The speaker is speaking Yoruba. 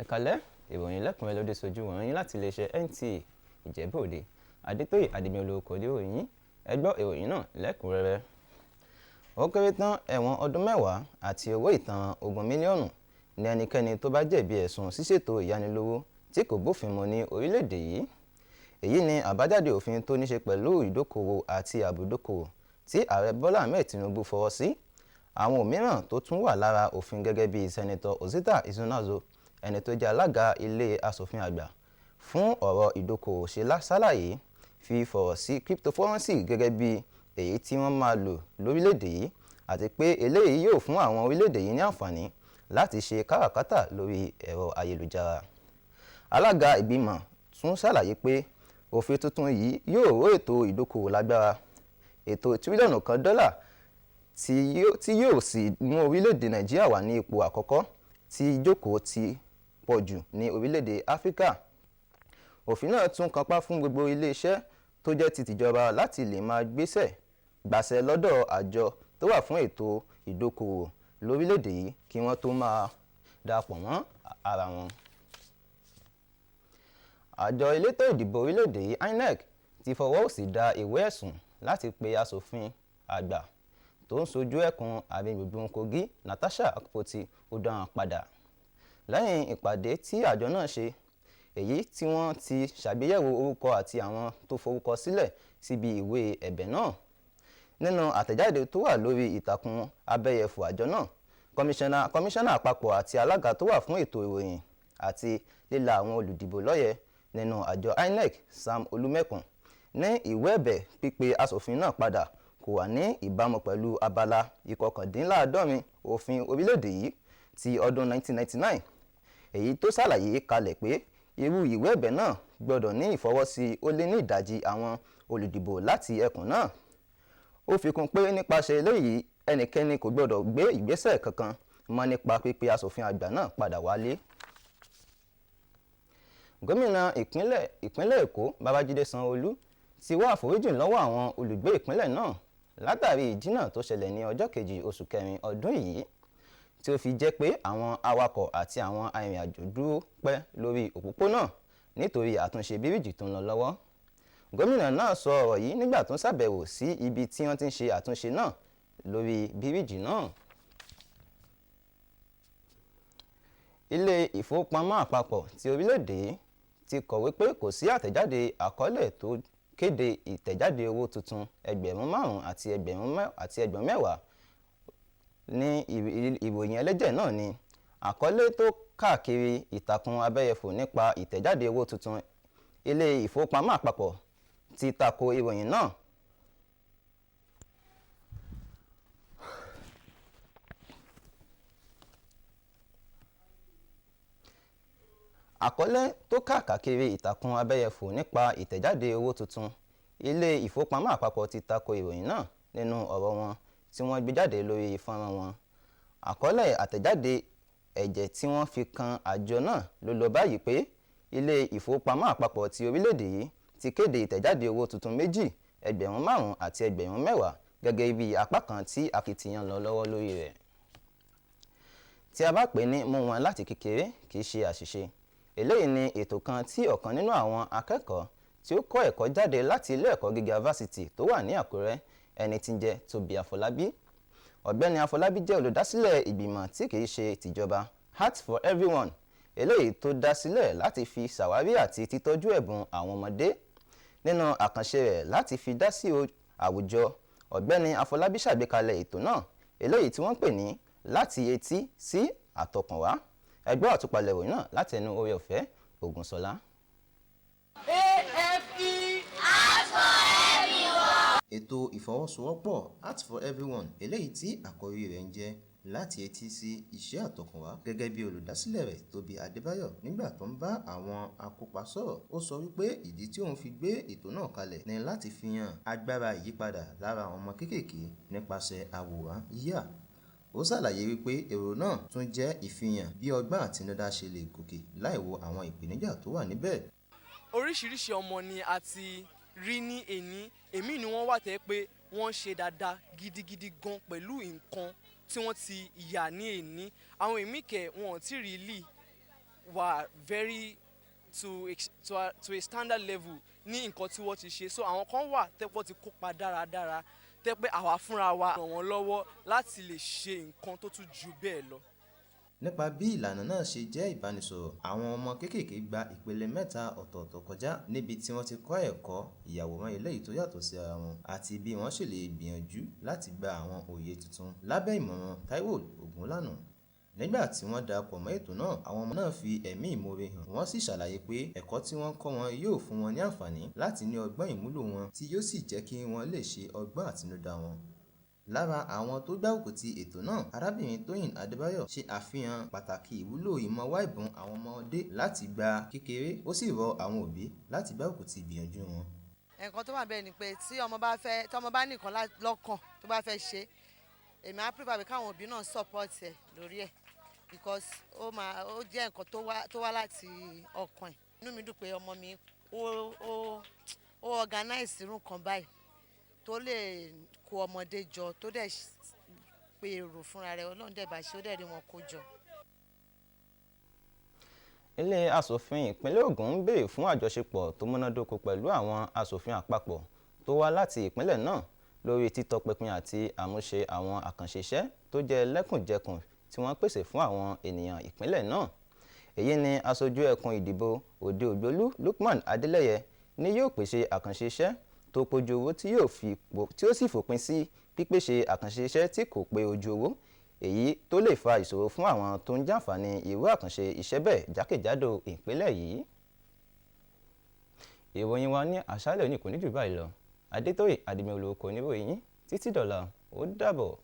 Ẹ̀kálẹ́, ìròyìn lẹ́kùnrẹ́rẹ́ ló dé sójú wọ̀nyí láti iléeṣẹ́ NTA Ìjẹ̀bú Òde. Adétóyè Adémilógo oníròyìn. Ẹ gbọ́ ìròyìn náà lẹ́kùnrẹ́rẹ́. Ó kéré tán ẹ̀wọ̀n ọdún 10 àti owó ìtanràn 20 mílíọ̀nù ní ẹnikẹ́ni tó bá jẹ̀bi ẹ̀sùn ṣíṣètò ìyánilówó tí kò bófin mu ní orílẹ̀-èdè yìí. Èyí ni àbájáde òfin tó níṣe pẹ̀lú ìdókòwò àti ààbò ìdókòwò tí Ààrẹ Bọ́lá Ahmed Tinubu fọwọ́ sí. Àwọn òmíràn tó tún wà lára òfin gẹ́gẹ́ bí Sẹ́nitọ̀ Osita Izunaso, ẹni tó jẹ́ alága ilé aṣòfin àgbà fún ọ̀rọ̀ ìdókòwò ṣe ṣàlàyé, fi fọ̀rọ̀ sí cryptocurrency gẹ́gẹ́ bí èyí tí wọ́n máa lò lórílẹ̀-èdè yìí, àti pé eléyìí yóò fún àwọn orílẹ̀-èdè yìí ní àǹfààní láti ṣe káràkátà lórí ẹ̀rọ ayélujára. Alága ìgbìmọ̀ tún ṣàlàyé pé òfin tuntun yìí yóò ró ètò ìdókòwò lágbára, ètò $1 tírílíọ̀nù tí yóò sì mú orílẹ̀-èdè Nàìjíríà wà ní ipò àkọ́kọ́ tí ìjókòó ti pọ̀ jù ní orílẹ̀-èdè Áfíríkà. Òfin náà tún kanpá fún gbogbo ilé-iṣẹ́ tó jẹ́ ti tìjọba láti lè máa gbàṣẹ lọ́dọ̀ àjọ tó wà fún ètò ìdókòwò lórílẹ̀-èdè yìí kí wọ́n tó máa darapọ̀ mọ́ ara wọn. Àjọ elétò ìdìbò orílẹ̀-èdè yìí INEC ti fọwọ́ òsì da ìwé ẹ̀sùn láti pe aṣòfin àgbà tó ń ṣojú ẹkùn àárín-gbùngbùn Kogi Natasha Akpoti-Uduaghan padà lẹ́yìn ìpàdé tí àjọ náà ṣe, èyí tí wọ́n ti ṣàgbéyẹ̀wò orúkọ àti àwọn tó forúkọ sílẹ̀ síbi ìwé ẹ̀bẹ̀ náà. Nínú àtẹ̀jáde tó wà lórí ìtàkùn abẹ́yẹfò àjọ náà, kọmíṣánná àpapọ̀ àti alága tó wà fún ètò ìròyìn àti líla àwọn olùdìbò lọ́yẹ̀ nínú àjọ INEC Sam Olúmẹ̀kùn ní ìwé ẹ̀bẹ̀ pípe aṣòfin náà padà kò wà ní ìbámu pẹ̀lú abala 79 òfin orílẹ̀-èdè yìí ti ọdún 1999, èyí tó ṣàlàyé kalẹ̀ pé irú ìwé ẹ̀bẹ̀ náà gbọ́dọ̀ ní ìfọwọ́sí ó lé ní ìdajì àwọn olùdìbò láti ẹkùn náà. Ó fi kún pé nípasẹ̀ eléyìí ẹnikẹ́ni kò gbọ́dọ̀ gbé ìgbésẹ̀ kankan mọ́ nípa pípe aṣòfin àgbà náà padà wálé. Gómìnà ìpínlẹ̀ Èkó Babájídé Sanwó-Olú ti wá àforíjì lọ́wọ́ àwọn olùgbé ìpínlẹ̀ náà látàrí ìjínà tó ṣẹlẹ̀ ní ọjọ́ 2 oṣù kẹrin ọdún yìí, tí ó fi jẹ́ pé àwọn awakọ̀ àti àwọn arìnrìn-àjò dúró pẹ́ lórí òpópónà nítorí àtúnṣe bíríìjì tó ń lọ lọ́wọ́. Gómìnà náà sọ ọ̀rọ̀ yìí nígbà tó ń ṣàbẹ̀wò sí ibi tí wọ́n ti ń ṣe àtúnṣe náà lórí bíríìjì náà. Ilé ìfowópamọ́ àpapọ̀ ti orílẹ̀-èdè yìí ti kọ̀wé pé kò sí àtẹ̀jáde àkọọ́lẹ̀ tó kéde ìtẹ̀jáde owó tuntun ẹgbẹ̀rún 5 àti ẹgbẹ̀rún 10 ní ìròyìn ẹlẹ́jẹ̀ náà ní àkọọ́lẹ̀ tó káàkiri ìtàkùn abẹ́yẹfò nípa ìtẹ̀jáde owó tuntun. Ilé ìfowópamọ́ àpapọ̀ ti tako ìròyìn náà. Àkọọ́lẹ̀ tó káàkiri ìtàkùn abẹ́yẹfò nípa ìtẹ̀jáde owó tuntun. Ilé ìfowópamọ́ àpapọ̀ ti tako ìròyìn náà nínú ọ̀rọ̀ wọn tí wọ́n gbé jáde lórí fọ́nrán wọn. Àkọọ́lẹ̀ àtẹ̀jáde ẹ̀jẹ̀ tí wọ́n fi kan àjọ náà ló lọ báyìí pé ilé ìfowópamọ́ àpapọ̀ ti orílẹ̀-èdè yìí ti kéde ìtẹ̀jáde owó tuntun méjì, ẹgbẹ̀rún 5 àti ẹgbẹ̀rún 10 gẹ́gẹ́ bí apá kan tí akitiyan lọ lọ́wọ́ lórí rẹ̀. Tí a bá pè ní mú wọn láti kékeré kì í ṣe àṣìṣe. Eléyìí ni ètò kan tí ọ̀kan nínú àwọn akẹ́kọ̀ọ́ tí ó kọ́ ẹ̀kọ́ jáde láti ilé ẹ̀kọ́ gíga fásitì tó wà ní Àkúrẹ́, ẹni tí ń jẹ́ Tóbi Afọlábí. Ọ̀gbẹ́ni Afọlábí jẹ́ olùdásílẹ̀ ìgbìmọ̀ tí kì í ṣe tìjọba Art for Everyone, eléyìí tó dá sílẹ̀ láti fi ṣàwárí àti títọ́jú ẹ̀bùn àwọn ọmọdé. Nínú àkànṣe rẹ̀ láti fi dá sí àwùjọ, Ọ̀gbẹ́ni Afọlábí ṣàgbékalẹ̀ ètò náà, eléyìí tí wọ́n pè ní Láti Etí sí Àtọkànwá. Ẹ gbọ́ àtúpalẹ̀ ìròyìn náà láti ẹnu Oore-ọ̀fẹ́ Ògúnṣọlá. AFE Art for Everyone. Ètò ìfọwọ́sowọ́pọ̀ Art for Everyone, eléyìí tí àkórí rẹ̀ ń jẹ́ Láti Etí sí Iṣẹ́ Àtọkànwá, gẹ́gẹ́ bí olùdásílẹ̀ rẹ̀ Tóbi Adébáyọ̀ nígbà tó ń bá àwọn akópa sọ̀rọ̀, ó sọ wípé ìdí tí òun fi gbé ètò náà kalẹ̀ ni láti fi hàn agbára ìyípadà lára àwọn ọmọ kéékèèké nípasẹ̀ àwòrán yíyà. Ó ṣàlàyé wípé èrò náà tún jẹ́ ìfihàn bí ọgbọ́n àtinúdá ṣe lè gòkè láì wo àwọn ìpèníjà tó wà níbẹ̀. Oríṣiríṣi ọmọ ni a ti rí ní èní, èmi ni wọ́n wà tẹ́ pé wọ́n ṣe dáadáa gidigidi gan pẹ̀lú nǹkan tí wọ́n ti yà ní èní. Àwọn èmi kẹ̀ wọ́n ò tí ì rí lì Wà very to a standard level ní nǹkan tí wọ́n ti ṣe. So àwọn kan wà tẹ́pọ̀ ti kópa dáradára, tẹ́ pé àwa fúnra wa ràn wọ́n lọ́wọ́ láti lè ṣe nǹkan tó tún ju bẹ́ẹ̀ lọ. Nípa bí ìlànà náà ṣe jẹ́ ìbánisọ̀rọ̀, àwọn ọmọ kéékèèké gba ìpele mẹ́ta ọ̀tọ̀ọ̀tọ̀ kọjá níbi tí wọ́n ti kọ́ ẹ̀kọ́ ìyàwòrán eléyìí tó yàtọ̀ sí ara wọn àti bí wọ́n ṣe lè gbìyànjú láti gba àwọn òye tuntun lábẹ́ ìmọ̀ràn Táíwò Ògúnlànà. Nígbà tí wọ́n darapọ̀ mọ́ ètò náà, àwọn ọmọ náà fi ẹ̀mí ìmoore hàn, wọ́n sì ṣàlàyé pé ẹ̀kọ́ tí wọ́n kọ́ wọn yóò fún wọn ní àǹfààní láti ní ọgbọ́n ìmúlò wọn tí yóò sì jẹ́ kí wọ́n lè ṣe ọgbọ́n àtinúdá wọn. Lára àwọn tó gbárùkù ti ètò náà, Arábìnrin Tóyìn Adébáyọ̀ ṣe àfihàn pàtàkì ìwúlò ìmọ̀ wá ẹ̀bùn àwọn ọmọdé láti ìgbà kékeré, ó sì rọ àwọn òbí láti gbárùkù ti ìgbìyànjú wọn. Nǹkan tó wà bẹ́ẹ̀ ni pé tí ọmọ bá fẹ́, tí ọmọ bá ní nǹkan lọ́kàn tó bá fẹ́ ṣe, èmi á prefer pé káwọn òbí náà support ẹ̀ lórí ẹ̀, because ó máa ó jẹ́ nǹkan tó wá láti ọkàn ẹ̀. Inú mi dùn pé ọmọ mi ó organize irú nǹkan báyìí tó lè kó ọmọdé jọ, tó dẹ̀ pe èrò fúnra rẹ̀. Ọlọ́run dẹ̀ bá ṣe, ó dẹ̀ rí wọn kó jọ. Ilé asòfin ìpínlẹ̀ Ògùn ń béèrè fún àjọṣepọ̀ tó múnádóko pẹ̀lú àwọn asòfin àpapọ̀ tó wá láti ìpínlẹ̀ náà lórí títọpinpin àti àmúṣe àwọn àkànṣe iṣẹ́ tó jẹ́ lẹ́kùnjẹkùn tí wọ́n pèsè fún àwọn ènìyàn ìpínlẹ̀ náà. Èyí ni aṣojú ẹkùn ìdìbò Òde Ògbólú, Lukman Adeleye, ní yóò pèsè àkànṣe iṣẹ́ tó pójú owó tí ó sì fòpin sí pípèsè àkànṣe iṣẹ́ tí kò pé ojú owó, èyí tó lè fa ìṣòro fún àwọn tó ń jàǹfààní irú àkànṣe iṣẹ́ bẹ́ẹ̀ jákèjádò ìpínlẹ̀ yìí. Ìròyìn wa ní àṣálẹ́ òní kò ní jù báyìí lọ. Adétóyè Adémilóko oníròyìn yín títí dọ̀la, ó dàbọ̀.